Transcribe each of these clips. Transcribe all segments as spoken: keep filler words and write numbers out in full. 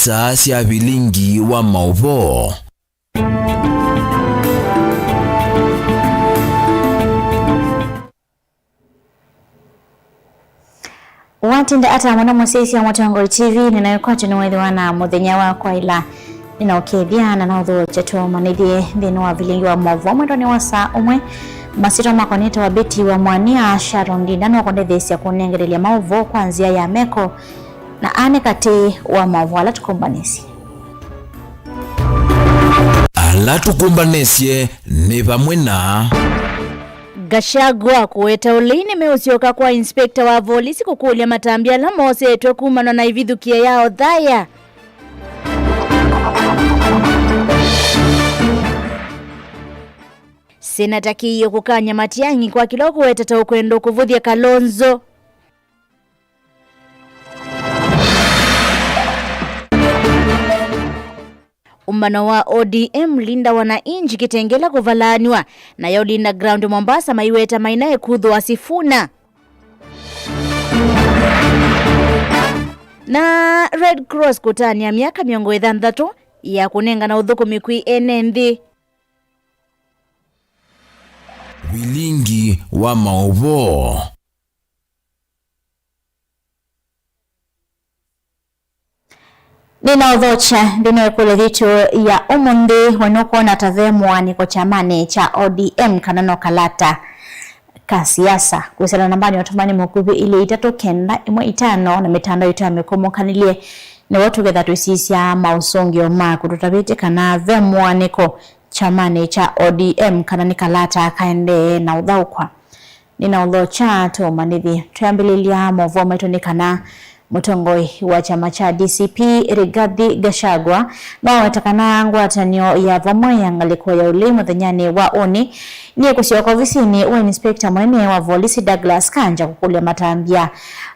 Saa sya vilingi wa maũvoo. Watinda ata mũno mũsyaĩĩsya wa Mũtongoi T V, nĩnaĩkwatyo nĩwethĩwa na mũthenya wa kwaĩla. Nĩnaũkethya na naũthokya tũmanĩthye nthĩnĩ wa vilingi wa maũvoo mwendonĩ wa saa ũmwe. Masyĩtwa makwa nĩtawa Betty wa Mwania. Sharon Ndinda nũkũndetheesya kũnengelelya maũvoo kwa nzĩa ya meko, na anĩ katĩ wa maũvoo ala tũkũmbanĩsye. Ala tũkũmbanĩsye nĩ vamwe na Gachagua kũweta ũlei nĩmeũsyoka kwa inspector wa volisi kũkũlya matambya ala moosetwe kumana na ĩvithũkĩo ya Othaya. Senata Kĩio kũkany'a Matiang'i kwa kĩla ũkũweta ta ũkwenda kũvũthya Kalonzo. Ũmbano wa O D M Linda Wananchi Kitengela kũvalaanw'a, nayo Linda Ground Mombasa maiweta mainaĩ kuthũa Sifuna. Na Red Cross kũtanĩa myaka mĩongo ĩthanthatũ ya kũnengana ũthũkũmi kwĩ ene nthĩ. Vilingi wa maũvoo. Nĩnaũthokya nthĩnĩ wa ĩkũlyo yitũ ya ũmũnthĩ, we nũkwona ta ve mũaanĩko kyamanĩ kya O D M kana no kalata ka siasa? Kwĩsĩla nambani ya ũtũmani mũkuvĩ ilĩ itatũ kenda ĩmwe itano na mĩtandao itũ ya mĩkũmũkanĩlye, nĩw'o tũketha twĩsisya maũsũngĩo maku. Tũtavĩtye kana ve mũaanĩko kyamanĩ kya O D M kana nĩ kalata kaendee na ũthaũkwa. Nĩnaũthokya tũmanĩthye. Twĩambĩlĩlya maũvoo maitũ nĩ kana mũtongoi wa kyama kya D C P Rigathi Gachagua noweta kana ngwatanĩo ya vamwe ya ngalĩko ya ũlei mũthenyanĩ wa ũnĩ nĩkũsyoka ovisinĩ wa inspector mũnene wa volisi Douglas Kanja kũkũlya matambya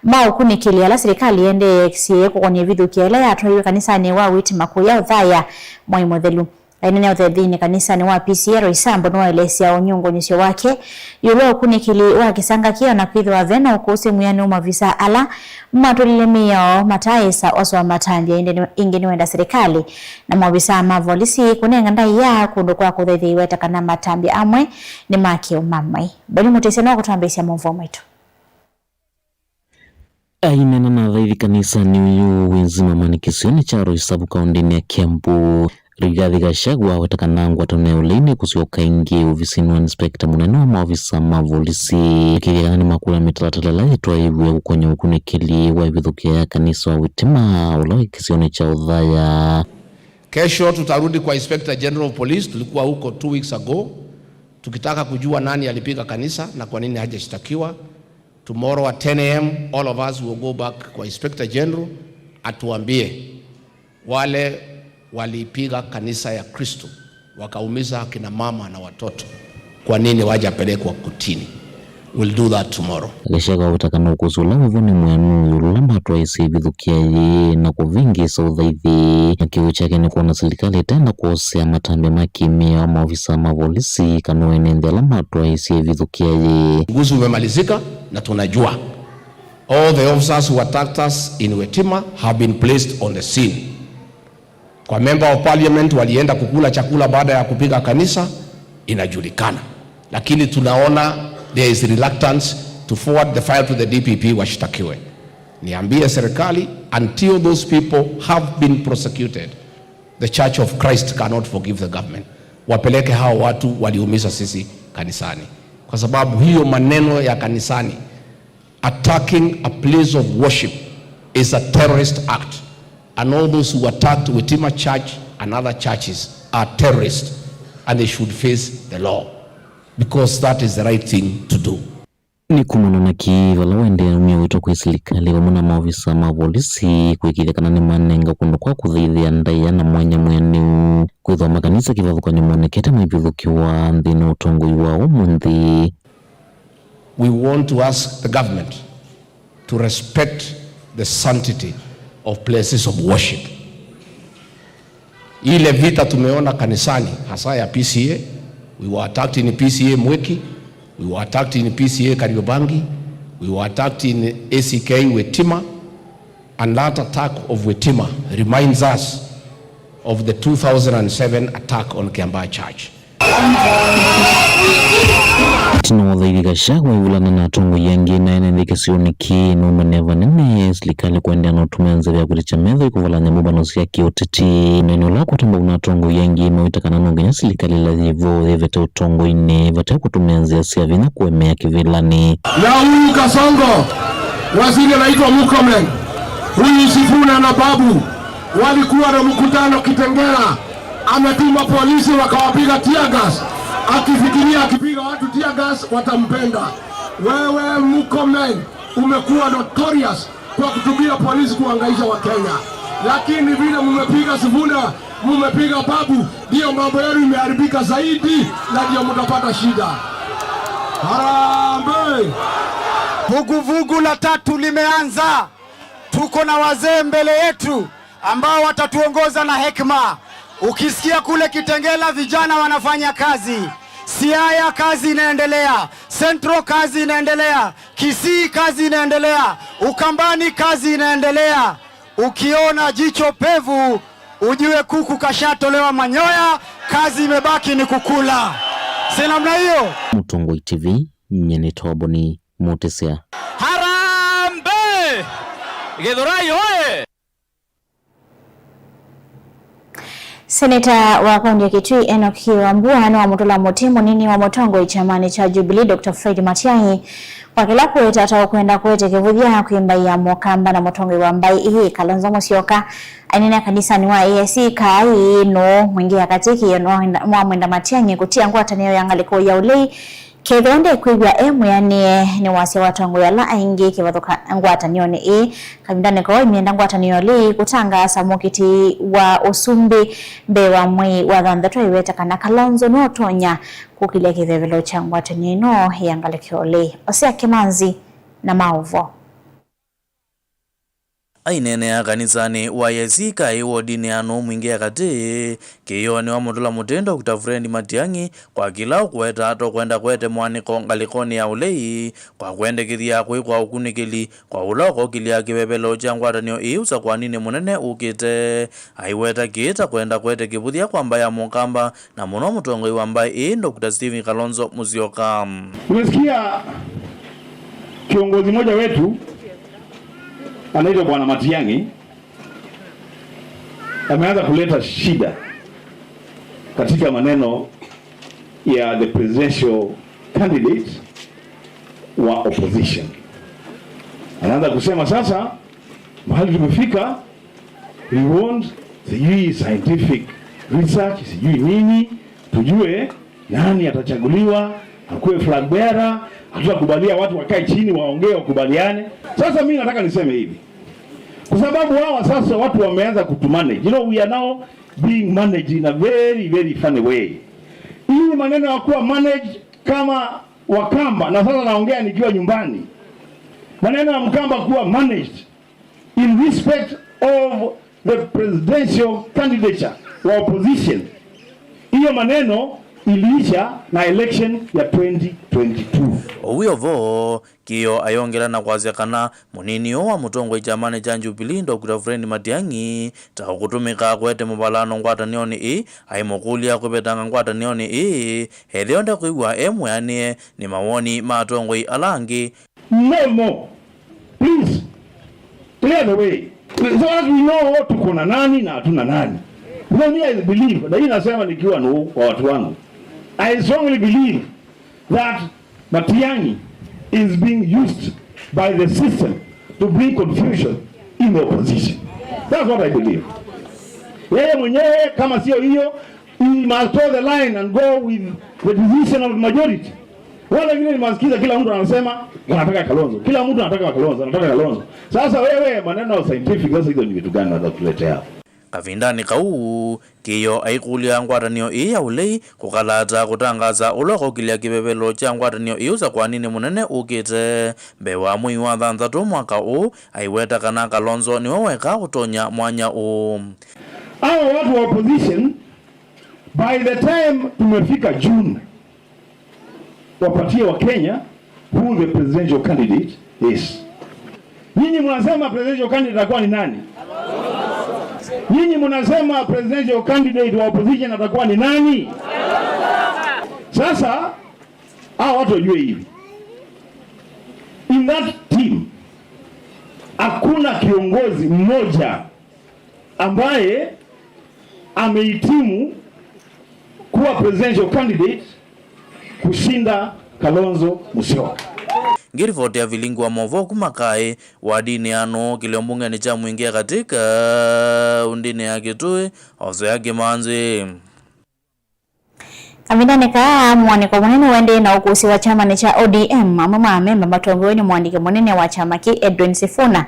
ma ũkunĩkĩli ala silikalĩ ĩendee kũkonya ĩvithũkĩa ĩla yatwaiwe kanisanĩ wa Wĩtĩma kũya Othaya mwai mũthelu. Aineenea ũthethinĩ kanisanĩ wa P C A Roysambu nĩwaelesya ũnyungunyĩsyo wake ĩũlũ wa ũkunĩkĩli wa kĩsanga kĩĩ, o na kwĩthĩwa ve na ũkũsĩ mwĩanĩu, maovisa ala matw'ĩlile mĩao mataaĩsa osoa matambya, ĩndĩ nĩ- ĩngĩ nĩwenda silikalĩ na maovisa ma volisi kũnenga ndaĩa kũndũ kwa kũthaitha iweta kana matambya amwe nĩ ma kĩũmamai. Boni Mũtĩsya no kũtwambĩĩsya maũvoo maitũ. Aineena na athaithi kanisanĩ ũyũ wĩ Nzimamani kĩsionĩ kya Roysambu kaũndĩnĩ ya Kiambu, Rigathi Gachagua aweta kana ngwatanĩo ya ũlei nĩkũsyoka ĩngĩ ovisinĩ wa inspector mũnene wa maovisa ma volisi, akĩthya kana nĩmakũlya mĩtalatala ĩla yĩtwaĩĩw'e kũkonya ũkunĩkĩli wa ĩvithũkĩa ya kanisa wa Wĩtĩma ũla wĩ kĩsionĩ kya Othaya. Kesho tutarudi kwa Inspector General of Police, tulikuwa huko two weeks ago, tukitaka kujua nani alipiga kanisa na kwa nini hajashtakiwa. Tomorrow at ten a m, all of us will go back kwa Inspector General, atuambie wale walipiga kanisa ya Kristo, wakaumiza akina mama na watoto, kwa nini wajapelekwa kotini? We'll do that tomorrow. Gachagua aweta kana ũkũsĩ ũla wĩvo nĩ mwĩanu ĩũlũ ũla matwaĩĩsye ĩvithũkĩa yĩĩ na kũvĩngĩĩsa ũthaithi. Na kĩw'ũ kyake nĩ kwona silikalĩ ĩtenda kũosea matambya ma kĩmĩao maovisa ma volisi kana ene nthĩ ala matwaĩĩsye ĩvithũkĩa yĩĩ. Uchunguzi umemalizika na tunajua all the officers who attacked us in Wĩtĩma have been placed on the scene. Kwa member of parliament walienda kukula chakula baada ya kupiga kanisa, inajulikana. Lakini tunaona there is reluctance to forward the file to the D P P washtakiwe. Niambie serikali, until those people have been prosecuted, the Church of Christ cannot forgive the government. Wapeleke hao watu waliumiza sisi kanisani. Kwa sababu hiyo maneno ya kanisani, attacking a place of worship is a terrorist act, and all those who attacked Wĩtĩma Church and other churches are terrorists, and they should face the law, because that is the right thing to do. Nĩ kumana na kĩĩ vala waendee aumya wĩto kwĩ silikalĩ vamwe na maovisa ma volisi kũĩkĩĩthya kana nĩmanenga kũndũ kwa kũthaithĩa ndaĩa na mwanya mwĩanĩu, kwĩthwa makanisa kĩvathũkany'o monekete maivithũkĩwa nthĩnĩ wa ũtongoi wa ũmũnthĩ. We want to ask the government to respect the sanctity of places of worship. Ile vita tumeona kanisani, hasa ya P C A, we were attacked in P C A Mwiki, we were attacked in P C A Kariobangi, we were attacked in A C K Wĩtĩma. And that attack of Witima reminds us of the two thousand and seven attack on Kiambaa Church. Ĩtina wa ũthaithi, Gachagua aivulana na atongoi angĩ na ene nthĩ kĩsionĩ kĩĩ nũndũ nĩ vanene silikalĩ kũendeea na ũtũmĩa nzeve ya kwĩtĩkya metho ĩkũvalany'a mbũmbano sya kĩũteti. Ũneeni ũla ũkwete mbau na atongoi angĩ mawĩte kana no nginya silikalĩ ĩla yĩ vo yĩvete ũtongoinĩ vate kũtũmĩa nzĩa sya vinya kũemea kĩvĩlanĩ. Na huyu Kasongo, waziri anaitwa Murkomen, huyu Sifuna na Babu walikuwa na mkutano Kitengela, ametuma polisi wakawapiga tear gas, akifikiria akipiga watu tear gas watampenda. Wewe Murkomen, umekuwa notorious kwa kutumia polisi kuhangaisha Wakenya, lakini vile mumepiga Sifuna, mumepiga Babu, ndiyo mambo yenu imeharibika zaidi na ndiyo mtapata shida. Harambee! Vuguvugu la tatu limeanza. Tuko na wazee mbele yetu ambao watatuongoza na hekima. Ukisikia kule Kitengela vijana wanafanya kazi, Siaya kazi inaendelea, Central kazi inaendelea, Kisii kazi inaendelea, Ukambani kazi inaendelea. Ukiona jicho pevu, ujue kuku kashatolewa manyoya, kazi imebaki ni kukula. Si namna hiyo? Mũtongoi T V, nyie nĩ Toboni Mũtĩsya. Harambee! Gĩthũrai oye! Seneta wa kaunti ya Kitui Enock Wambua nĩwamũtũla mũtĩ mũnini wa mũtongoi kyamanĩ kya Jubilee Doctor Fred Matiang'i kwa kĩla kũweta ta ũkwenda kũete kĩvũthya kwĩ mbaĩ ya Mũkamba na mũtongoi wa mbaĩ ĩĩ Kalonzo Musyoka. Aineena kanisanĩ wa A I C Kaai nũũ mwingĩ ya katĩ kĩĩ nĩwamwenda Matiang'i kũtia ngwatanĩo ya ngalĩko ya ũlei. Kethĩwa ndekwĩw'a e mwĩanĩe nĩ wasya wa atongoi ala aingĩ kĩvathũka ngwatanĩonĩ ĩĩ. Kavindanĩ koo, imyenda ngwatanĩo ĩĩ kũtangaasa mũkiti wa ũsumbĩ mbee wa mwei wa thanthatũ, aiweta kana Kalonzo nũtonya kũkĩlya kĩvevelo kya ngwatanĩo ĩno ya ngalĩko ya ũlei. Osea Kĩmanzi na maũvoo. Aineenea kanisanĩ wa A I C Kaai wodinĩ ya Nũũ Mwingĩ ya Katĩ, Kĩĩo nĩwamũtũla mũtĩ Doctor Fred Matiang'i kwa kĩla ũkũweta ta ũkwenda kũete mũanĩko ngalĩkonĩ ya ũlei kwa kwendekethya kwĩkwa ũkunĩkĩli kwa ũla ũkokĩlya kĩvevelo kya ngwatanĩo ĩĩ ũsakũaninĩ mũnene ũkĩte. Aiweta kĩĩ ta kwenda kũete kĩvũthya kwa mbaĩ ya Mũkamba na mũno mũtongoi wa mbaĩ ĩĩ Doctor Stephen Kalonzo Musyoka. Tumesikia kiongozi mmoja wetu anaitwa Bwana Matiang'i ameanza kuleta shida katika maneno ya the presidential candidate wa opposition. Anaanza kusema sasa, mahali tumefika, we want sijui scientific research, sijui nini, tujue nani atachaguliwa akuwe flag bearer. Hatutakubalia watu wakae chini waongee, wakubaliane. Sasa mimi nataka niseme hivi, kwa sababu hawa sasa watu wameanza kutumanage. You know, we are now being managed in a very, very funny way. Hii maneno ya kuwa managed kama Wakamba, na sasa naongea nikiwa nyumbani. Maneno ya Mkamba kuwa managed in respect of the presidential candidature wa opposition. Hiyo maneno iliisha na election ya twenty twenty-two. Ũu wĩ o vo, Kĩĩo ayongela na kwasya kana mũnini ũũ wa mũtongoi kyamanĩ kya Jubilee, Doctor Fred Matiang'i, ta ũkũtũmĩka kũete mũvalano ngwatanĩonĩ ĩĩ, aimũkũlya kũvetanga ngwatanĩonĩ ĩĩ ethĩwa ndekwĩw'a e mwĩanĩe nĩ mawoni ma atongoi ala angĩ. No more. Please, clear the way. So that we know tuko na nani na hatuna nani. Because me, I believe, na hii nasema nikiwa nũũ kwa watu wangu. I strongly believe that Matiang'i is being used by the system to bring confusion in the opposition. That's what I believe. Yeye mwenyewe, kama sio hiyo, he must toe the line and go with the decision of majority. Wale wengine nimewasikiza, kila mtu anasema wanataka Kalonzo, kila mtu anataka Kalonzo, anataka Kalonzo. Sasa wewe, maneno ya scientific, sasa hizo ni vitu gani unatuletea? Kavindanĩ kau, Kĩĩo aikũlya ngwatanĩo ĩĩ ya ũlei kũkalata kũtangaasa ũla ũkokĩlya kĩvevelo kya ngwatanĩo ĩĩ ũsakũaninĩ mũnene ũkĩte mbee wa mwei wa thanthatũ mwaka ũũ, aiweta kana Kalonzo nĩwe weka ũtonya mwanya ũũ. Hawa watu wa opposition, by the time tumefika June, wapatie wa Kenya who the presidential candidate is. Nyinyi Nyinyi mnasema presidential candidate atakuwa ni nani? Nyinyi mnasema presidential candidate wa opposition atakuwa ni nani? Sasa, hawa watu wajue hivi. In that team, hakuna kiongozi mmoja ambaye amehitimu kuwa presidential candidate kushinda Kalonzo Musyoka. Ngĩripoti ya vilingi wa maũvoo kuma Kaĩ, wadinĩ ya Nũũ, kĩlio mbungenĩ kya Mwingĩ ya Katĩ, kaũndĩnĩ ya Kitui, Hosea Kĩmanzi. Kavindanĩ kaa, mũanĩko mũnene ũendee na ũkũsĩ wa kyamanĩ kya O D M, amwe ma amemba matongoew'e nĩ mũandĩki mũnene wa kyama kĩĩ, Edwin Sifuna,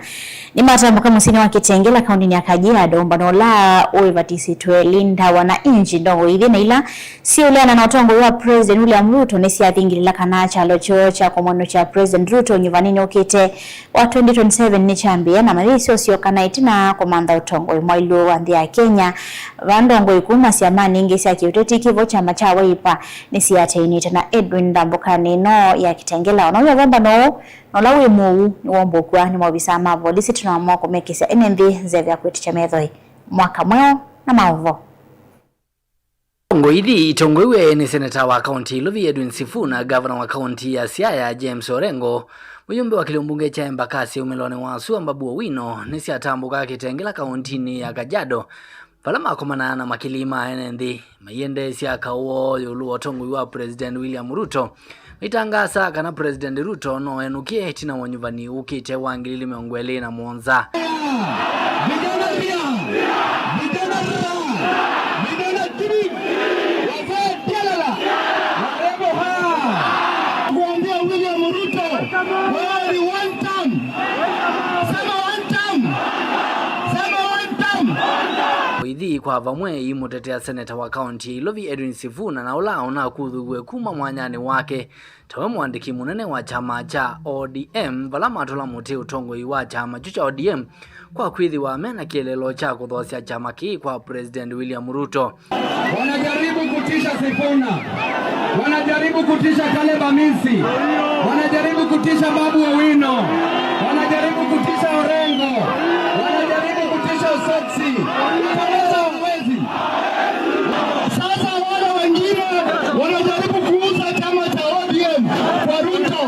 nĩmatambũka mũsyĩnĩ wa Kitengela, kaũndĩnĩ ya Kajiado, ũmbano ũla ũĩvatisĩtwe Linda Wananchi. Ndongoi ithi na ila syĩũleana na ũtongoi wa President William Ruto nĩsyathingĩlĩla kana kyalo kyoo kya kũmwenũkya President Ruto nyuvanĩ nĩyũkĩte wa twenty twenty-seven nĩkyambĩĩa, na mayĩsĩ ũsyoka na ĩtina kũmantha ũtongoi mwaĩlu wa nthĩ ya Kenya, va ndongoi kuma syamanĩ ingĩ sya kĩũteti kĩvo kyama kya Wiper nĩsiatainĩte na Edwin ndambũkanĩ ĩno ya Kitengela. Ona wĩ ũvembano ũũ na ũla wĩ mũuu nĩwombũkw'a nĩ maovisaa ma volisi, tũnaamua kũmekĩsya ene nthĩ nzeve ya kwĩtĩkya methoi. Mwaka mweũ na maũvoo. Ngũithi itongoiw'e nĩ seneta wa kaunti ya Ilovi Edwin Sifuna, gavana wa kaunti ya Siaya James Orengo, mũyũmbe wa kĩlio mbunge kya Embakasi umĩlonĩ wa sua Babu Owino nĩsyatambũka Kitengela kauntinĩ ya Kajiado, vala makomanaa na makili ma ene nthĩ maiendeesya kaũ woo ĩũlũ wa ũtongoi wa President William Ruto. Maitangaasa kana President Ruto no enũkĩe ĩtina wa ũnyuvani ũkĩte wa ngili ili mĩongo ĩlĩ na mũonza. Vijana ria! Vijana ria! Vijana three! Wazee tialala! Warembo ha! Kuambia William Ruto, wewe ni one term! Sema one term! Sema one term! Ithi kwa vamwe imũtetea seneta wa kaunti ya Ilovi Edwin Sifuna na ũla ũnakuthuw'e kuma mwanyanĩ wake tawe mũandĩki mũnene wa kyama kya O D M, vala matũla mũtĩ ũtongoi wa kyama kyu kya O D M, kwa kwĩthĩwa me na kĩeleelo kya kũthoosya kyama kĩĩ kwa President William Ruto. Wanajaribu kutisha Sifuna, wanajaribu kutisha Caleb Amisi, wanajaribu kutisha Babu Owino, wanajaribu kutisha Orengo, wanajaribu kutisha Osotsi. Sasa wale wengine wanajaribu kuuza chama cha O D M kwa Ruto.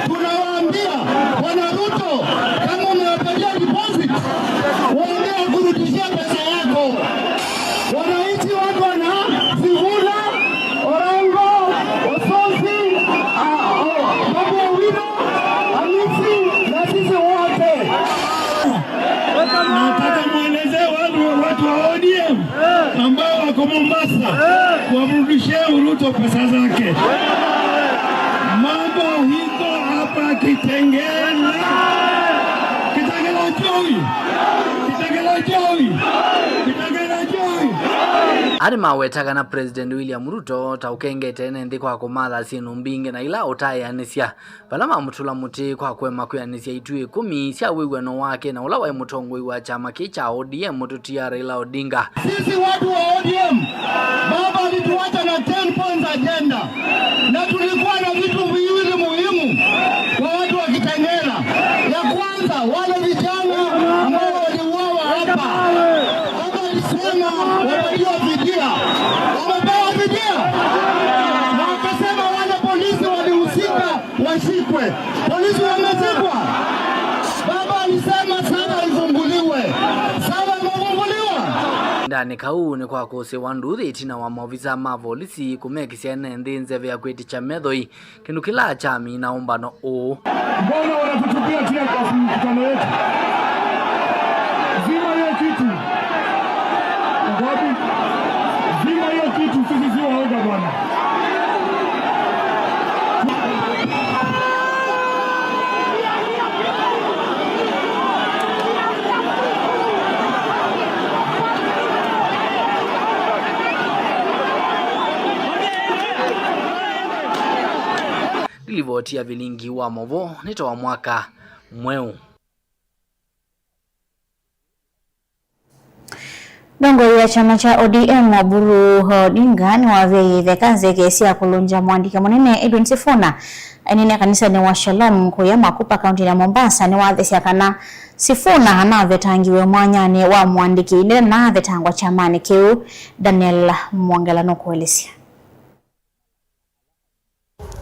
Tunawaambia, Bwana Ruto, kama umewapatia deposit, waambie kurudishia pesa yako. Wananchi wako na Sifuna, Orengo, Osotsi, ah, oh, Babu Owino, Amisi na sisi wote. Nataka mwelezee watu, watu wa O D M ambao wako Mombasa, wamrudishie Ruto pesa zake. Mambo hiko hapa Kitengela. Kitengela joy. Kitengela joy. Kitengela joy. Arĩ maweta kana President William Ruto ta ũkengete ene nthĩ kwa kũmatha syĩndũ mbingĩ na ila ũtaĩanĩsya. Vala mamũtũla mũtĩ kwa kũema kwĩanĩsya itwi ĩkũmi sya wĩw'ano wake na ũla waĩ mũtongoi wa kyama kĩĩ kya O D M, mũtũtia Raila Odinga. Sisi watu wa O D M, baba alituacha na ten points agenda, na tulikuwa na vitu viwili muhimu kwa watu wa Kitengela. Ya kwanza, wale vijana ambao waliuawa hapa, baba alisema wapatiwe fidia. Wamepewa fidia? Na akasema wale polisi walihusika washikwe. Polisi wamezikwa. Baba alisema saba ifunguliwe. Saba imefumbuliwa. Ndanĩ kau nĩ kwa kũsĩwa nduthi ĩtina wa maovisa ma volisi kũmekĩsya ene nthĩ nzeve ya kwĩtĩkya methoi, kĩndũ kĩla kyamina ũmbano ũũ. Mbona wanatutupia tear gas mikutano yetu? Zima hiyo kitu. Wapi? Zima hiyo kitu, sisi si waoga bwana. Nĩ livoti ya vilingi wa maũvoo nĩ ta wa mwaka mweũ. Ndongoi ya kyama kya O D M Oburu Odinga nĩwaveie itheka nzeke sya kũlũngya mũandĩki mũnene Edwin Sifuna Aineenea kanisanĩ wa Shalom kũya Makupa, kauntinĩ ya Mombasa, nĩwathesya kana Sifuna anavetangiwe mwanyanĩ wa mũandĩki ĩndĩ naavetangwa kyamanĩ kĩu. Daniel Mwongela nũkũelesya.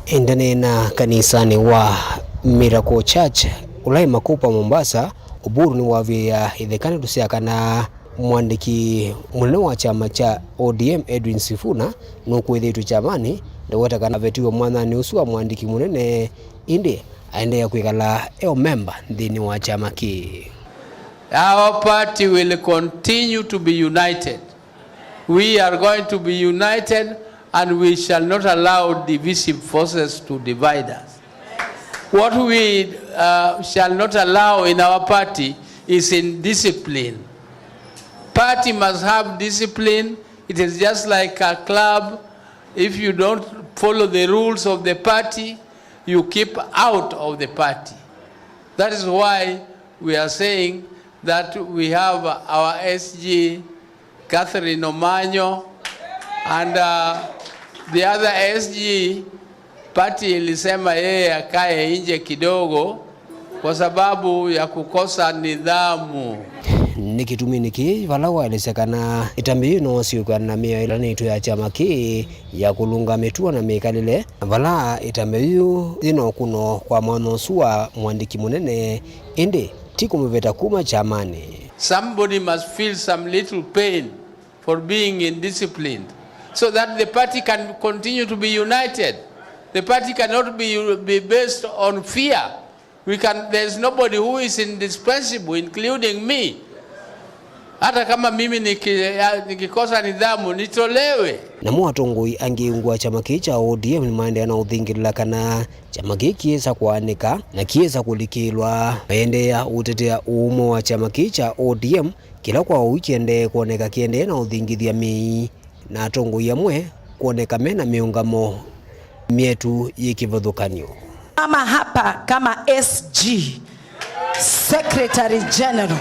Ĩndĩ aneena kanisanĩ wa Miracle Church, ũla wĩ Makupa, Mombasa, Oburu nĩwavĩĩa itheka ndeto sya kana mũandĩki mũnene wa kyama kya O D M, Edwin Sifuna, nũkwĩthĩĩtwe kyamanĩ. Ndaweta kana avetiwe mwanyanĩ ũsu wa mũandĩki mũnene, ĩndĩ aendeea kwĩkala e o memba nthĩnĩ wa kyama kĩĩ. Our party will continue to be united. We are going to be united and we shall not allow divisive forces to divide us. What we, uh, shall not allow in our party is indiscipline. Party must have discipline. It is just like a club. If you don't follow the rules of the party, you keep out of the party. That is why we are saying that we have our S G, Catherine Omanyo, and, uh, the other S G, party ilisema yeye akae nje kidogo kwa sababu ya kukosa nidhamu. Nĩ kĩtuminĩ kĩĩ vala waelesya kana ĩtambya yĩu no syũkana na mĩao ĩlanĩtwe ya kyama kĩĩ ya kũlũnga mĩtuo na mĩkalĩle, na vala ĩtambya yĩu yĩna ũkũno kwa mwanya ũsu wa mũandĩki mũnene, ĩndĩ ti kũmũveta kuma kyamanĩ. Somebody must feel some little pain for being indisciplined so that the party can continue to be united. The party cannot be, be based on fear. We can, there is nobody who is indispensable, including me. Hata kama mimi niki-, ya, nikikosa nidhamu, nitolewe. Namo atongoi angĩ ungu wa kyama kĩĩ kya O D M nĩmaendeea na ũthingĩlĩla kana kyama kĩĩ kĩĩsa kũaanĩka na kĩĩsa kũlikĩlwa. Maendeea ũtetea ũũmwe wa kyama kĩĩ kya O D M, kĩla kwa ũu kĩendee kwoneka kĩendee na ũthingithya mĩĩ na atongoi amwe kwoneka me na mĩũngamo myetu yĩ kĩvathũkany'o. Mama hapa kama S G, Secretary General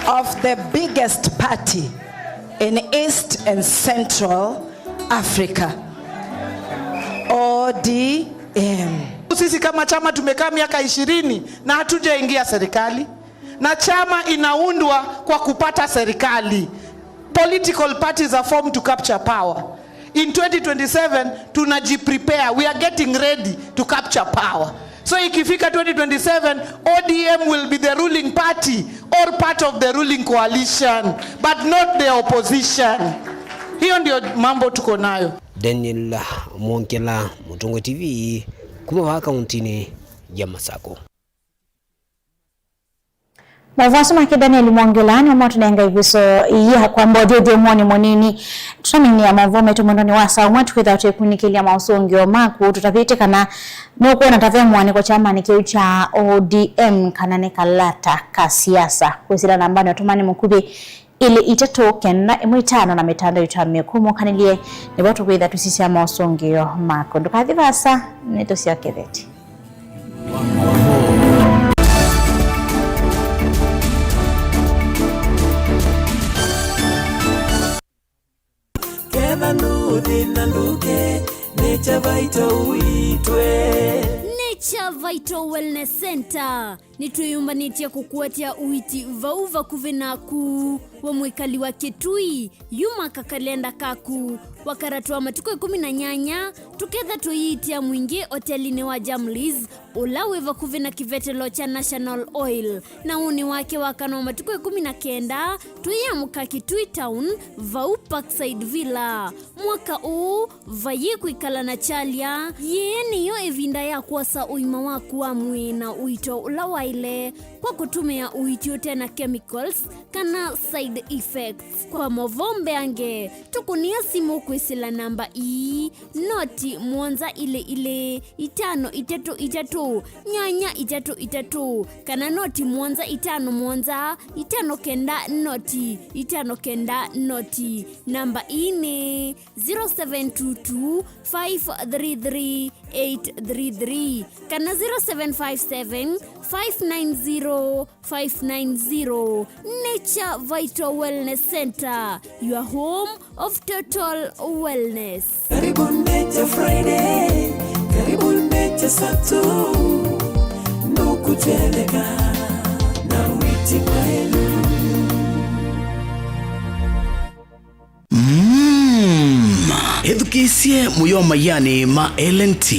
of the biggest party in East and Central Africa, O D M. Sisi kama chama tumekaa miaka ishirini na hatujaingia serikali. Na chama inaundwa kwa kupata serikali. Political parties are formed to capture power. In twenty twenty-seven, tunajiprepare. We are getting ready to capture power. So ikifika twenty twenty-seven, O D M will be the ruling party or part of the ruling coalition, but not the opposition. Hiyo ndio mambo tuko nayo. Daniel Mwongela, Mũtũngũ T V, kuma vaa kauntinĩ ya Masakũ. Maũvoo asu make Daniel Mwongela nĩmo matũnenga ĩvuso ya kwamba ũthyũthyũmũonĩ mũnini. Tũtaminia maũvoo maitũ mwendonĩ wa saa ũmwe, tũkwĩthĩwa twĩkunĩkĩlya maũsũngĩo maku. Tũtavĩte kana nũkwona ta ve mũanĩko kyamanĩ kĩu kya O D M kana nĩ kalata ka siasa. Kwĩsĩla nambanĩ ũtũmani mũkuvĩ, ilĩ itatũ kenda ĩmwe itano na mĩtandao itũ ya mĩkũmũkanĩlye, nĩvo tũkwĩtha tũsisya maũsũngĩo maku. Ndũkathi vaasa, nĩtũsyoke veti. Ketha ndũthĩna ndũke, Nature Vital ũitwe. Nature Vital Wellness Center. Nĩtwĩyũmbanĩtye kũkũatya ũiiti vau vakuvĩ naku. We mwĩkali wa Kitui, yuma kakalenda kaku. Wakara twa matukũ ĩkũmi na nyanya, tũketha tũiitĩa mwingĩ otelinĩ wa Jamlis, ũla wĩ vakuvĩ na kĩvetelo kya National Oil. Na ũnĩ wake wakana wa matukũ ĩkũmi na kenda, tũyĩamũka Kitui Town, vau Parkside Villa. Mwaka ũũ, vayĩ kwĩkala na kyalya, yĩĩ nĩyo ĩvinda ya kwosa ũima waku wa mwĩĩ na ũito ũla waĩle kwa kũtũmĩa ũiiti ũte na chemicals kana side effects. Kwa maũvoo mbeange, tũkũnĩa simũ kwĩsĩla namba ii, noti mũonza ilĩ ilĩ, itano itatũ itatũ, nyanya itatũ itatũ, kana noti mũonza itano mũonza, itano kenda noti, itano kenda noti. Namba ii nĩ zero seven two two, five three three, eight three three kana zero seven five seven, five nine zero, five nine zero. Nature Vital Wellness Center, your home of total wellness. Karibu Nature Friday. Karibu Satũ nũkũtweleka na wĩti mwaĩlu. Mm. Ĩthukĩĩsye mũyo wa Mayanĩ ma L and T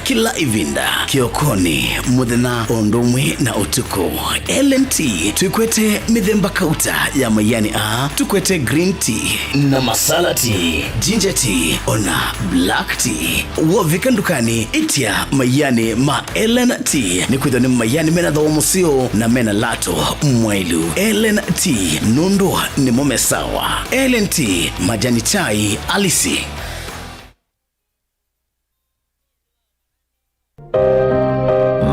kĩla ĩvinda, kĩokonĩ, mũthenya, o ũndũ ũmwe na ũtukũ. L and T twĩkwete mĩthemba kauta ya mayanĩ aa, tũkwete green tea na masala tea, ginger tea, ona black tea. Wovika ndukanĩ, ĩtya mayanĩ ma L and T, nĩkwĩthĩwa nĩ mayanĩ mena thooa mũseo na mena lato mwaĩlu. L and T, nũndũ nĩmo me sawa. L and T, majani chai halisi.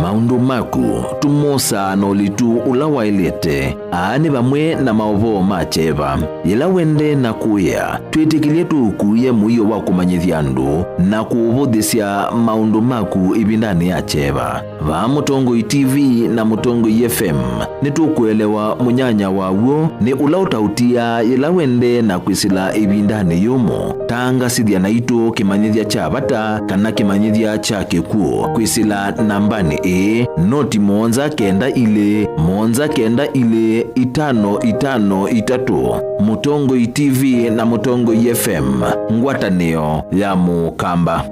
Maũndũ maku tũmosaa na ũlitu ũla waĩlĩte. Aa nĩ vamwe na maũvoo ma kyeva. Yĩla wendee na kũĩa, twĩtĩkĩlye tũũkuĩe mũio wa kũmanyĩthya andũ na kũũvũthĩsya maũndũ maku ĩvindanĩ ya kyeva. Vaa Mũtongoi T V na Mũtongoi F M, nĩtũkũelewa mũnyanya wa w'o nĩ ũla ũtaũtiaa yĩla wendee na kwĩsĩla ĩvindanĩ yũmũ. Tangasĩthya naitũ kĩmanyĩthya kya vata kana kĩmanyĩthya kya kĩkw'ũ kwĩsĩla nambanĩ ĩĩ, noti mũonza kenda ilĩ, mũonza kenda ilĩ, itano itano itatũ. Mũtongoi T V na Mũtongoi F M, ngwatanĩo ya Mũkamba.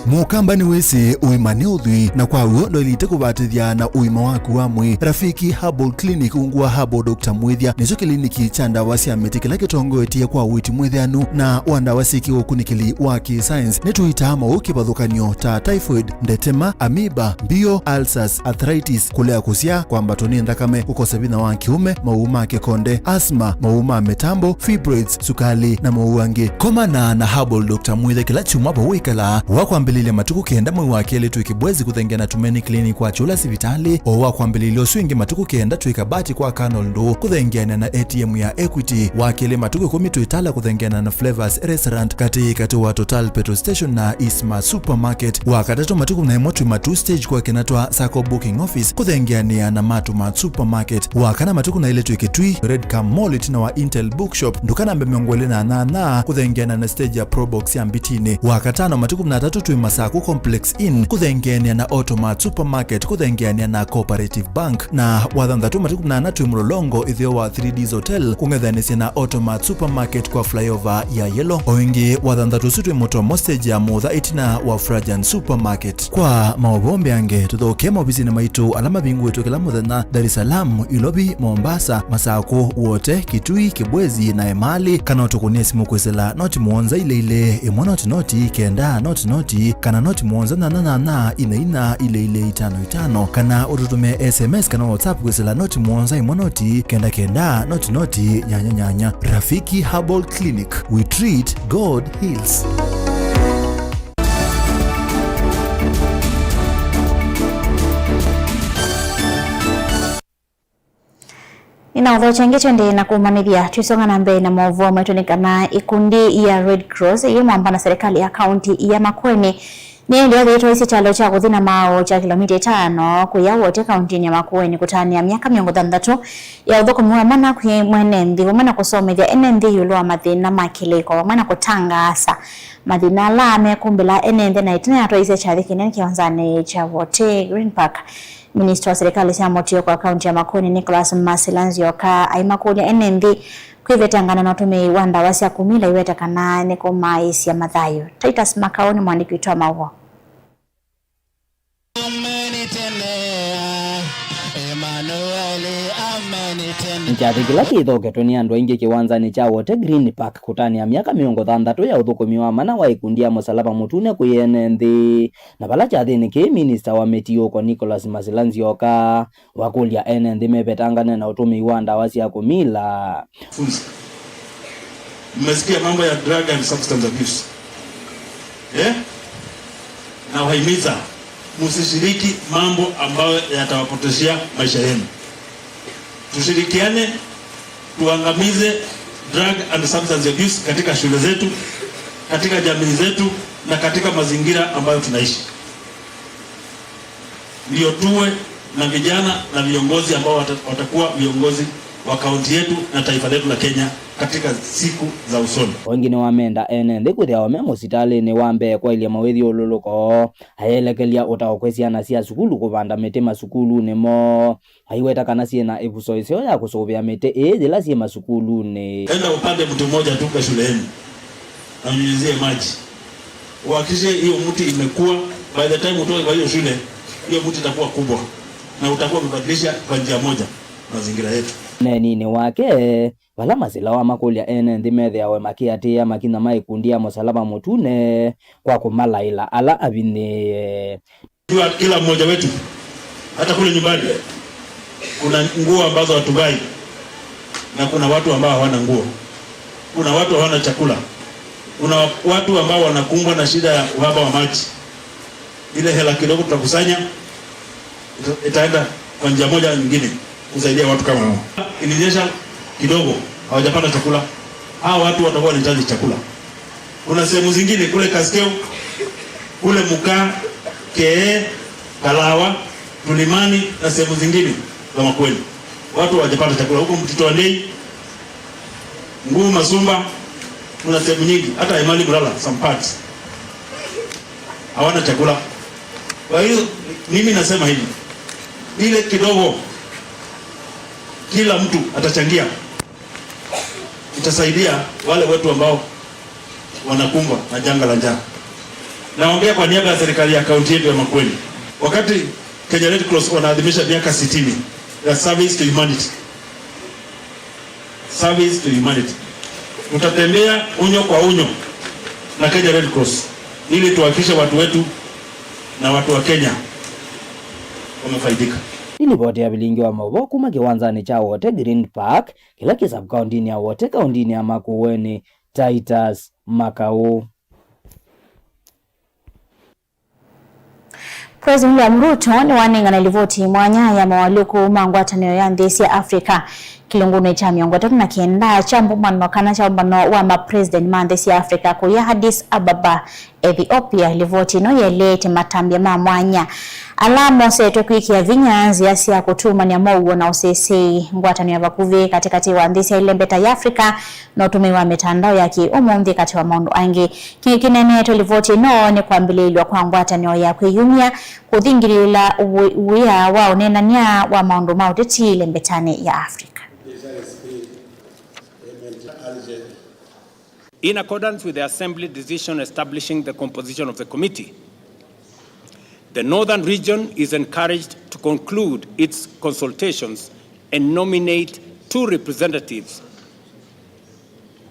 Mũkamba nĩwĩsĩ ũima nĩ ũthwii, na kwa w'o ndwaĩlĩte kũvatĩthya na ũima waku wa mwĩĩ. Rafiki Herbal Clinic, ungu wa Herbal Doctor Mwĩthya, nĩkyo kĩliniki kya ndawa sya mĩtĩ kĩla kĩtongoetye kwa ũiiti mwĩthĩanu na wa ndawa syĩ kĩũkunĩkĩli wa kĩ-science. Nĩtũitaa maũũ kĩvathũkany'o ta typhoid, ndetema, amoeba, mbio, ulcers, arthritis, kũlea kũsyaa, kwambatwa nĩ nthakame, kũkosa vinya wa kĩũme, maũũ ma kĩkonde, asthma, maũũ ma mĩtambo, fibroids, sukalĩ, na maũũ angĩ. Komana na Herbal Doctor Mwĩthya kĩla kyumwa vau wĩkalaa. Wa kwambĩlĩlya matukũ kenda mwei wa kelĩ twĩ Kĩbwezi kũthengeana na Tumaini Clinic wa Kyũla sivitalĩ. O wa kwambĩlĩlya ũsu ĩngĩ matukũ kenda twĩ Kabati kwa Colonel Ndũũ kũthengeana na A T M ya Equity. Wa kelĩ matukũ ĩkũmi twĩ Tala kũthengeana na Flavors Restaurant katĩ katĩ wa Total Petrol Station na Eastmart Supermarket. Wa katatũ matukũ na ĩmwe twĩ Matuu Stage kwa Kĩnatwa Sacco Booking Office kũthengeanĩa na Matumart Supermarket. Wa kana matukũ na ĩlĩ twĩ Kitui, Red Cam Mall ĩtina wa Intel Bookshop, nduka namba mĩongo ĩlĩ na nyanya, kũthengeana na stage ya Probox ya Mbitinĩ. Wa katano matukũ na atatũ twĩ Masaku Complex Inn, kũthengeanĩa na Automart Supermarket, kũthengeanĩa na Cooperative Bank. Na wa thanthatũ matukũ na ana twĩ Mlolongo, ĩtheo wa three Ds Hotel, kũng'ethanĩsya na Automart Supermarket kwa flyover ya Yellow. O ĩngĩ, wa thanthatũ ũsu twĩ Mũtomo stage ya Mũtha ĩtina wa Frajan Supermarket. Kwa maũvoo mbeange, tũthokee maovisinĩ maitũ ala mavingũĩtwe kĩla mũthenya, Dar es Salaam, Ilovi, Mombasa, Masakũ, Wote, Kitui, Kibwezi, na Emali, kana ũtũkũnĩe simũ kwĩsĩla noti mũonza ilĩ ilĩ, ĩmwe noti noti, kenda noti noti, kana noti mũonza nyanya nyanya, ina ina, ilĩ ilĩ, itano itano, kana ũtũtũmĩe S M S kana WhatsApp kwĩsĩla noti mũonza ĩmwe noti, kenda kenda, noti noti, nyanya nyanya. Rafiki Herbal Clinic, we treat, God heals. Nĩnaũthokya ĩngĩ tũendee na kũmanyĩthya. Twĩsonga na mbee na maũvoo maitũ nĩ kana ĩkundi ya Red Cross yĩ mwamba na serikali ya kaunti ya Makueni nĩyaendee yĩtwaisye kyalo kya kũthi na maaũ kya kĩlomita itano kũya Wote kauntinĩ ya Makueni kũtanĩa myaka mĩongo thanthatũ ya ũthũkũmi wa mana kwĩ mwene nthĩ, vamwe na kũsomethya ene nthĩ ĩũlũ wa mathĩna ma kĩlĩko, vamwe na kũtangaasa mathĩna ala mekũmbĩla ene nthĩ, na ĩtina yatwaisye kyathĩ kĩnene kĩwanzanĩ kya Wote Green Park. Minista wa silikalĩ sya mũtio kwa kaunti ya Makueni, Nicholas Masila Nzioka, aimakũlya ene nthĩ kwĩvetangana na ũtũmĩi wa ndawa sya kũmila iweta kana nĩkũmaaĩsya mathayũ. Titus Makau nĩ mũandĩki witũ wa maũvoo. Nĩ kyathĩ kĩla kĩthoketwe nĩ andũ aingĩ kĩwanzanĩ kya Wote Green Park kũtanĩa myaka mĩongo thanthatũ ya ũthũkũmi wa mana wa ĩkundi ya Mũsalaba Mũtune kwĩ ene nthĩ. Na vala kyathĩnĩ kĩĩ, minista wa mĩtiũko Nicholas Masila Nzioka wakũlya ene nthĩ mevetangane na ũtũmĩi wa ndawa sya kũmila. Funza. Mmesikia mambo ya drug and substance abuse. Eh? Nawahimiza msishiriki mambo ambayo yatawapotezea maisha yenu. Tushirikiane tuangamize drug and substance abuse katika shule zetu, katika jamii zetu na katika mazingira ambayo tunaishi. Ndio tuwe na vijana na viongozi ambao wata-, watakuwa viongozi wa kaunti yetu na taifa letu la Kenya katika siku za usoni. O ĩngĩ nĩwamenda ene nthĩ kwĩthĩawa me mũsitalĩnĩ wa mbee kwaĩlya mawĩthyũlũlũko, ayelekelya ũtao kwĩ syana sya sukulu kũvanda mĩtĩ masukulunĩ moo, aiweta kana syĩ na ĩvuso ĩseo ya kũsũvĩa mĩtĩ ĩĩ yĩla syĩ masukulunĩ. Enda upande mti mmoja tu kwa shule yenu na unyunyizie maji. Uhakikishe hiyo mti imekuwa, by the time utoke kwa hiyo shule, hiyo mti itakuwa kubwa na utakuwa umebadilisha kwa njia moja mazingira yetu. Ũneeninĩ wake, vala masila wamakũlya ene nthĩ methĩawe makĩatĩĩa makinya ma ĩkundi ya Mũsalaba Mũtune kwa kũmalaĩla ala avinyĩĩe. Jua kila mmoja wetu, hata kule nyumbani, kuna nguo ambazo hatuvai na kuna watu ambao hawana nguo, kuna watu hawana chakula, kuna watu ambao wanakumbwa na shida ya uhaba wa maji. Ile hela kidogo tutakusanya ita- itaenda kwa njia moja au nyingine kusaidia watu kama hao. Ilinyesha kidogo, hawajapata chakula. Hawa watu watakuwa wanahitaji chakula. Kuna sehemu zingine kule Kaskeu, kule Mukaa, Kee, Kalawa, Tulimani na sehemu zingine za Makueni, watu hawajapata chakula. Huko Mtito wa Ndei, Nguu, Masumba, kuna sehemu nyingi, hata Emali Mulala, some parts, hawana chakula. Kwa hiyo mimi nasema hivi, ile kidogo kila mtu atachangia itasaidia wale wetu ambao wanakumbwa na janga la njaa. Naongea kwa niaba ya serikali ya kaunti yetu ya Makueni. Wakati Kenya Red Cross wanaadhimisha miaka sitini ya service to humanity, service to humanity, tutatembea unyo kwa unyo na Kenya Red Cross ili tuhakikishe watu wetu na watu wa Kenya wamefaidika. Nĩ livoti ya vilingi wa maũvoo kuma kĩwanzanĩ kya Wote Green Park, kĩla kĩ sub-kaũntinĩ ya Wote, kaũntinĩ ya Makueni, Titus Makau. President William Ruto nĩwanengane livoti mwanya ya moalyũku ma ngwatanĩo ya nthĩ sya Africa kĩlungunĩ kya mĩongo ĩtatũ na kenda kya mbũmbano kana kya ũmbano wa mapresident ma nthĩ sya Africa kũya Addis Ababa, Ethiopia. Livoti ĩno yĩeleete matambya ma mwanya ala mosetwe kwĩkĩa vinya nzĩa sya kũtumany'a mow'o na ũsĩsĩi, ngwatanĩo ya vakuvĩ katĩkatĩ wa nthĩ sya ĩlembeta ya Africa, na ũtũmĩi wa mĩtandao ya kĩ-ũmũnthĩ, katĩ wa maũndũ angĩ. Kĩngĩ kĩneeneetwe livoti ĩno nĩ kwambĩlĩĩlw'a kwa ngwatanĩo ya kwĩyumya, kũthingĩlĩĩla wĩ-, wĩa wa ũneenany'a wa maũndũ ma ũteti ĩlembetanĩ ya Africa. In accordance with the Assembly decision establishing the composition of the committee, the Northern Region is encouraged to conclude its consultations and nominate two representatives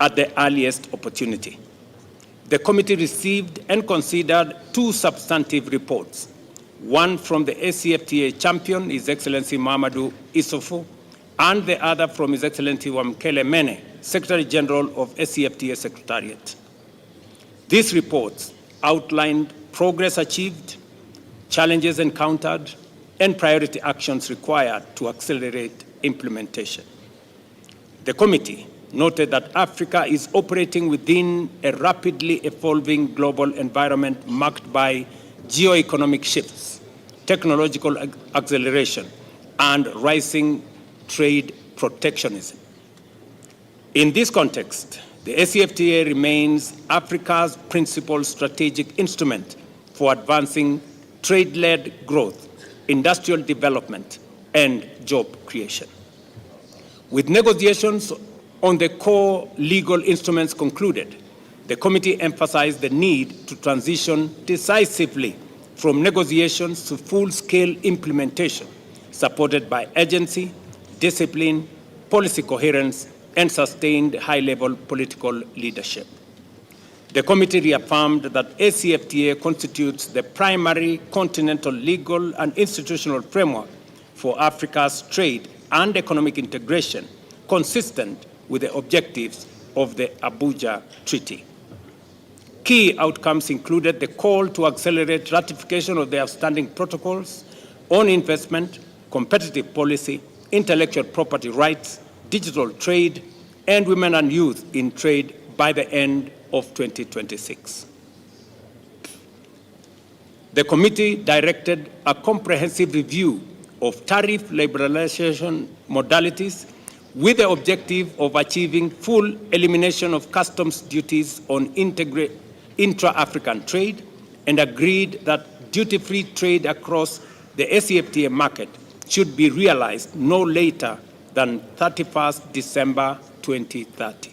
at the earliest opportunity. The committee received and considered two substantive reports, one from the A C F T A champion, His Excellency Mahamadou Issoufou, and the other from His Excellency Wamkele Mene, Secretary General of A C F T A Secretariat. These reports outlined progress achieved, challenges encountered, and priority actions required to accelerate implementation. The committee noted that Africa is operating within a rapidly evolving global environment marked by geo-economic shifts, technological ac-, acceleration, and rising trade protectionism. In this context, the A C F T A remains Africa's principal strategic instrument for advancing trade-led growth, industrial development, and job creation. With negotiations on the core legal instruments concluded, the committee emphasized the need to transition decisively from negotiations to full-scale implementation, supported by urgency, discipline, policy coherence, and sustained high-level political leadership. The committee reaffirmed that A C F T A constitutes the primary continental legal and institutional framework for Africa's trade and economic integration, consistent with the objectives of the Abuja Treaty. Key outcomes included the call to accelerate ratification of the outstanding protocols on investment, competitive policy, intellectual property rights, digital trade, and women and youth in trade by the end of twenty twenty-six. The committee directed a comprehensive review of tariff liberalization modalities with the objective of achieving full elimination of customs duties on integra- intra-African trade, and agreed that duty-free trade across the A C F T A market should be realized no later than thirty-first December twenty thirty.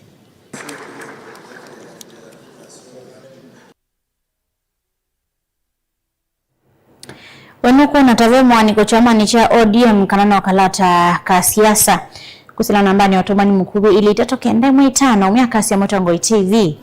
We nũkwona ta ve mũaanĩko kyamanĩ kya O D M kana no kalata ka siasa? Kwĩsĩla nambanĩ ya ũtũmani mũkuvĩ ilĩ itatũ kenda ĩmwe itano, ũmwe akasya Mũtongoi T V,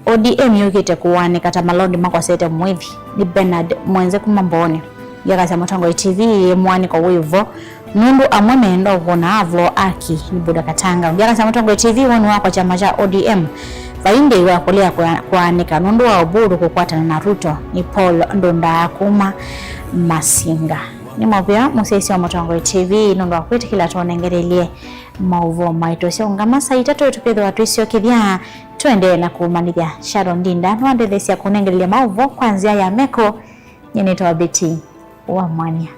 O D M yũkĩte kũaanĩka ta malondu makosete mwĩthi. Nĩ Bernard Mwenze kuma Mbooni. Ũngĩ akasya Mũtongoi T V yĩ mũaanĩko wĩ vo, nũndũ amwe meenda ũkwona avoo aki nĩ Buda Katanga. Ũngĩ akasya Mũtongoi T V, woni wakwa kyama kya O D M vai ndĩĩ wa kũlea kũa- kũaanĩka nũndũ wa Oburu kũkwatana na Ruto. Nĩ Paul Ndũndaa kuma Masinga. Nĩ mũvea mũsyaĩĩsya wa Mũtongoi T V nũndũ wa kwĩtĩkĩla tũnengelelye maũvoo maitũ. Syaũngama saa itatũ tũkethĩwa twĩsyokethya, tũendee na kũmanyĩthya. Sharon Ndinda nĩwandetheesya kũnengelelya maũvoo kwa nzĩa ya meko. Nyie nĩtawa Betty wa Mwania.